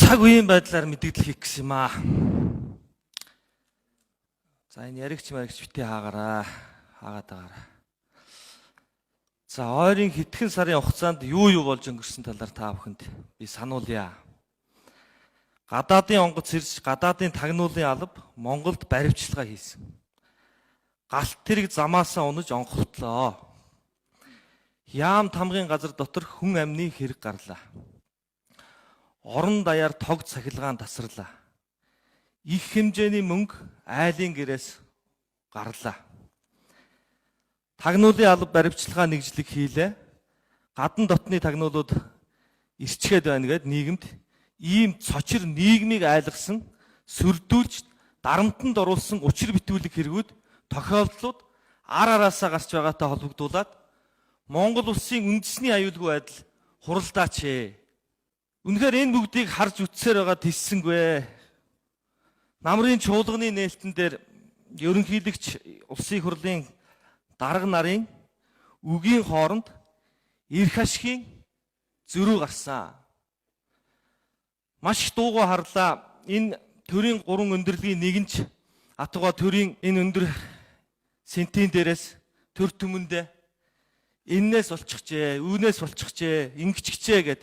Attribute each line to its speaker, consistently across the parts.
Speaker 1: Цаг үеийн байдлаар мэдээлэл хийх гэсэн юм аа. За, энэ яригч маригч битгий хаагаараа. Хаагаад байгаараа. За, ойрын хэдхэн сарын хугацаанд юу юу болж өнгөрсөн талаар та бүхэнд би сануулъя. Гадаадын онгоц ирж, гадаадын тагнуулын алба Монголд баривчилгаа хийсэн. Галт тэрэг замаасаа унаж онховтлоо. Яам тамгын газар дотор хүн амны хэрэг гарлаа. Орон даяар тог цахилгаан тасарлаа. Их хэмжээний мөнгө айлын гэрээс гарлаа. Тагнуулын алба баривчилгаа нэгжлэг хийлээ. Гадна дотны тагнуулууд ирчгээд байна гэд нийгэмд ийм цочир нийгмийг айлгсан, сүрдүүлж, дарамтанд оруулсан учир битүүлэг хэрэгүүд, тохиолдлууд ар араасаа гарч байгаатай холбогдуулаад Монгол улсын үндэсний аюулгүй байдал хуралдаач ээ. Үнэхээр энэ бүгдийг харж үтсээр байгаа тийссэнгүй. Намрын чуулганы нээлтэн дээр ерөнхийлөгч, улсын хурлын дарга нарын үгийн хооронд эрх ашигын зөрүү гарсан. Маш их дуугүй харлаа. Энэ төрийн гурван өндөрлөгийн нэгэнч атуга төрийн энэ өндөр сентийн дээрээс төр түмэндээ эннээс болчихжээ, үүнээс болчихжээ, ингэчихжээ гэд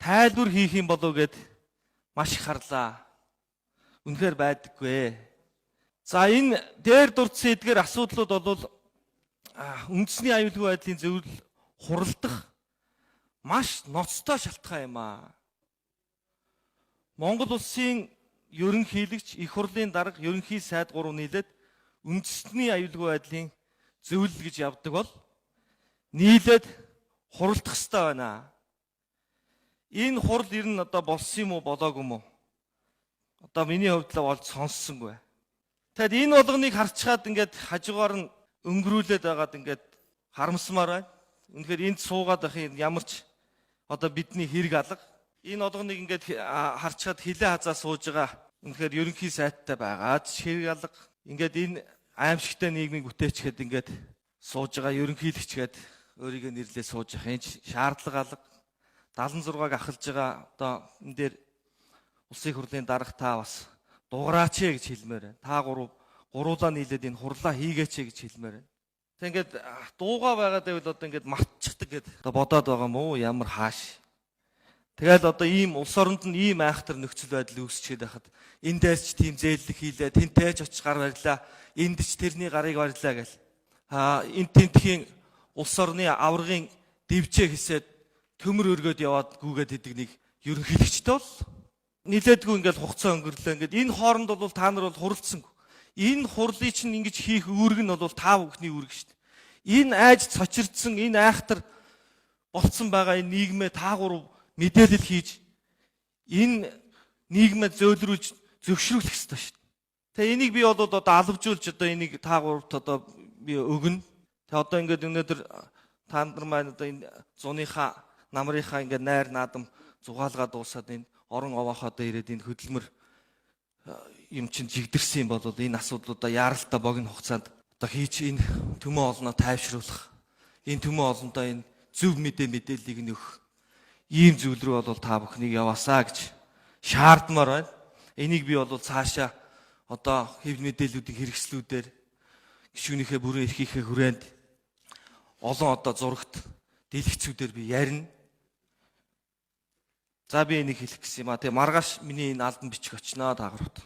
Speaker 1: тайлбар хийх юм болов гэд маш их харлаа. Үнэхээр байдаггүй. За, энэ дээр дурдсан эдгээр асуудлууд бол үндэсний аюулгүй байдлын зөвлөл хуралдах маш ноцтой шалтгаан юм аа. Монгол улсын ерөнхийлөгч, их хурлын дарга, ерөнхий сайд гурав нийлээд үндэсний аюулгүй байдлын зөвлөл гэж явдаг бол нийлээд хуралдах ёстой байна. Энэ хурал ер нь одоо болсон юм уу, болоогүй юм уу? Одоо миний хувьд л болж сонссонгүй. Тэгэд энэ болгоныг харчхаад ингээд хажуугаар нь өнгөрүүлээд байгаад ингээд харамсмаар байна. Үнэхээр энд суугаад байх юм ямар ч одоо бидний хэрэг алга. Энэ болгоныг ингээд харчхаад хилээ хазаа сууж байгаа үнэхээр ерөнхий сайттай байгаад хэрэг алга. Ингээд энэ аимшигтай нийгмийг бүтээчихэд ингээд сууж байгаа ерөнхийлөгчгээд өөрийгөө нэрлээ сууж явах энэ шаардлага алга. 76-г ахалж байгаа одоо энэ дээр улсын хурлын дарга та бас дуграач ээ гэж хэлмээр байна. Та гуруулаа нийлээд энэ хурлаа хийгээч ээ гэж хэлмээр байна. Тэг ингээд дуугаа байгаад байвал одоо ингээд мартчихдаг гэд одоо бодоод байгаа юм уу, ямар хааш. Тэгэл одоо ийм улс оронд нь ийм айхтар нөхцөл байдал үүсчихэд байхад эндээс ч тийм зээллэг хийлээ, тэнтэй ч очиж гар барьлаа, энд ч тэрний гарыг барьлаа гэл. Энэ тентхийн улс орны аваргын дэвжээ хийсээд төмөр өргөөд яваад гүгээд идэг нэг ерөнхийлөгчтэй бол нилээдгүй ингээд хугацаа өнгөрлөө. Ингээд энэ хооронд бол та нар бол хуралдсангүй. Энэ хурлыг чинь ингэж хийх үүрэг нь бол та бүхний үүрэг шүү дээ. Энэ айж цочирдсан, энэ айхтар болцсон байгаа энэ нийгмээ та гурав мэдээлэл хийж, энэ нийгмээ зөөлрүүлж зөвшөөрөх ёстой шүү дээ. Тэгээ энийг би бол одоо алавжуулж одоо энийг та гуравт одоо би өгнө. Тэгээ одоо ингээд өнөөдөр та нар маань одоо энэ зуныхаа намрынхаа ингээд найр наадам зугаалгаа дуусаад энэ орон овоохоо одоо ирээд энэ хөдөлмөр юм чинь жигдэрсэн юм бол энэ асуудлуудаа яаралтай богино хугацаанд одоо хийж, энэ төмөн олноо тайвшруулах, энэ төмөн олондоо энэ зөв мэдээллийг нь өгөх ийм зүйл рүү бол та бүхнийг яваасаа гэж шаардмаар байна. Энийг би бол цаашаа одоо хэв мэдээллүүдийн хэрэгслүүдээр, гишүүнийхээ бүрэн эрхийнхээ хүрээнд олон одоо зурагт дэлгэцүүдээр би ярина. За, би энийг хэлэх гэсэн юм а. Тэгээ маргааш миний энэ албан бичих очноо та гуравт.